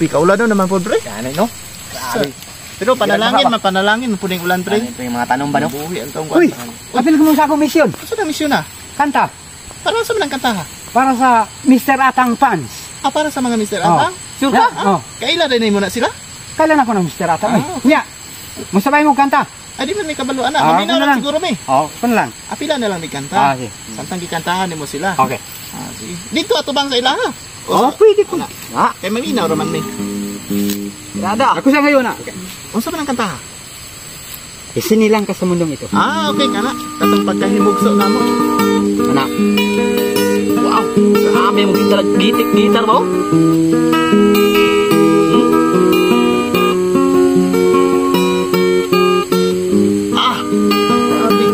Abi kaulan naman po, pre. Ganay no. Grabe. Pero panalangin man, panalangin man puning ulan, pre. Ano yung mga tanong ba no? Buhi ang taong Uy, apil ko mo sa akong misyon. Asa na misyon na? Kanta. Para sa man ang kanta ha? Para sa Mr. Atang fans. Ah, para sa mga Mr. Oh. Atang? Sure ka? Ah, Oh. Kaila rin mo na sila? Kailan ako ng Mr. Atang? Ah, Ay, nya. Musabay mo kanta. Ay, di man may kabaluan na. Ah, Maminaw ako na lang lang. siguro may. Oh, kun lang. Apila na lang may kanta. Ah, sige. Samtang gikantahan nimo sila. Okay. Ah, sige. Dito ato bang sa ilaha? O Oh, sa- pwede ko. Ah, Kay maminaw raman may. Rada. Ako sa ngayon na. Okay. Unsa man ang kanta ha? Isinilang ka sa mundong ito. Ah, okay kana. Katong pagkahimugso namo. Anak. Wow, grabe mo gitar, gitik gitar mo. Ah, grabe.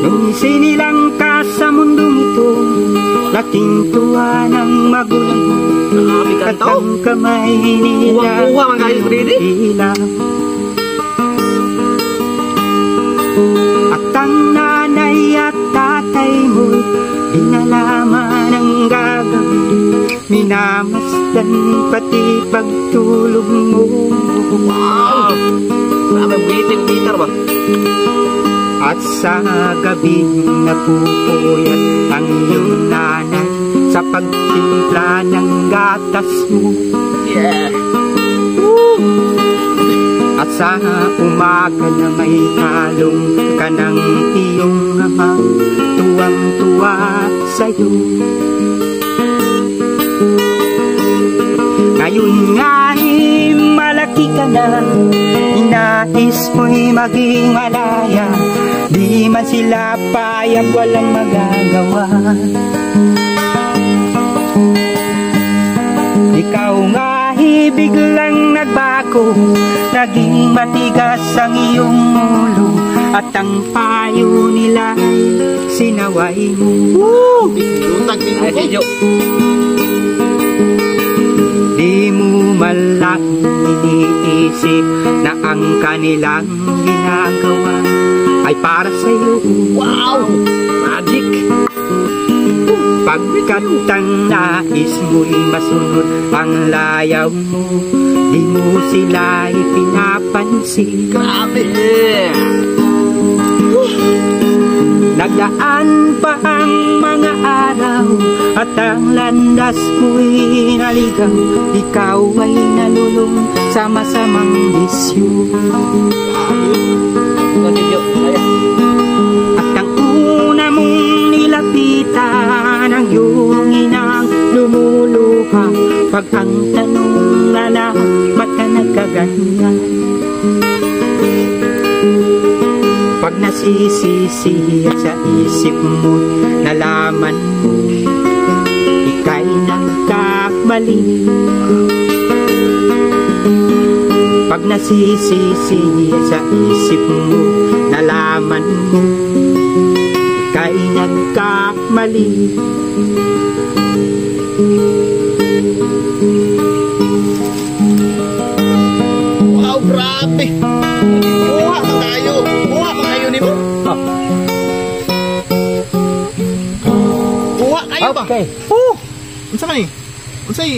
Nung isinilang ka sa mundong ito, laking tuwa ng magulang mo. Grabe At kanto. ang kamay nila Kuwang-kuwa man kayo didi. tila. At ang nanay at tatay mo'y di nalaman ang gagawin. Minamasdan pati pagtulog mo. Wow. Grabe gitik gitar ba? At sa gabi napupuyat ang iyong nanay sa pagtimpla ng gatas mo. Yeah. At sa umaga na may kalong ka ng iyong ama, tuwang-tuwa sa'yo. Ngayon nga'y malaki ka na, inais mo'y maging malaya. Di man sila payag, walang magagawa. Ikaw nga'y biglang nagbago, naging matigas ang iyong ulo, at ang payo nila ay sinaway mo. Woo! Lutag din Ay, ko. medyo. Di mo man lang iniisip na ang kanilang ginagawa ay para sa'yo. Wow! Magic! Pagkat ang nais mo'y masunod ang layaw mo, di mo sila ipinapansin. Grabe! Yeah! Nagdaan pa ang mga araw at ang landas mo'y naligaw. Ikaw ay nalulong sa masamang bisyo. At ang una mong nilapitan ang iyong inang lumuluha. Pag ang tanong anak, ba't ka nagkaganyan? Pag nasisisi at sa isip mo, nalaman mo, ika'y nagkamali. Pag nasisisi at sa isip mo, nalaman mo, ika'y nagkamali. Wow, grabe! Kuha man kayo! Kuha man kayo nimo! Oh. Kuha kayo ba? Okay. Oh! Unsa man ni? Unsay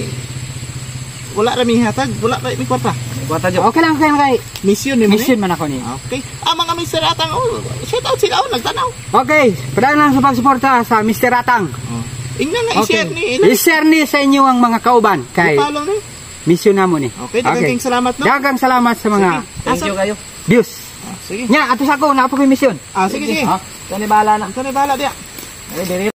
wala ra mi hatag, wala ra mi kwarta. Kwarta jo. Okay lang, okay lang kay. Mission nimo ni? Mission man ako niyo. Okay. Ah, mga Mr. Atang, oh, shout out sila, oh, nagtanaw. Okay, padayon lang sa pagsuporta sa Mr. Atang. Oh. Ingna nga i-share ni ila. I-share ni sa inyo ang mga kauban kay I-follow ni. mission namo ni. Okay, daghang salamat no. Daghang salamat sa mga Thank you kayo. views. Ah, sige. Nya, ato sa ako, naa po ko'y mission. Ah, sige, sige. Ah. Kani bahala na. Ang bahala diya. Ay, diri.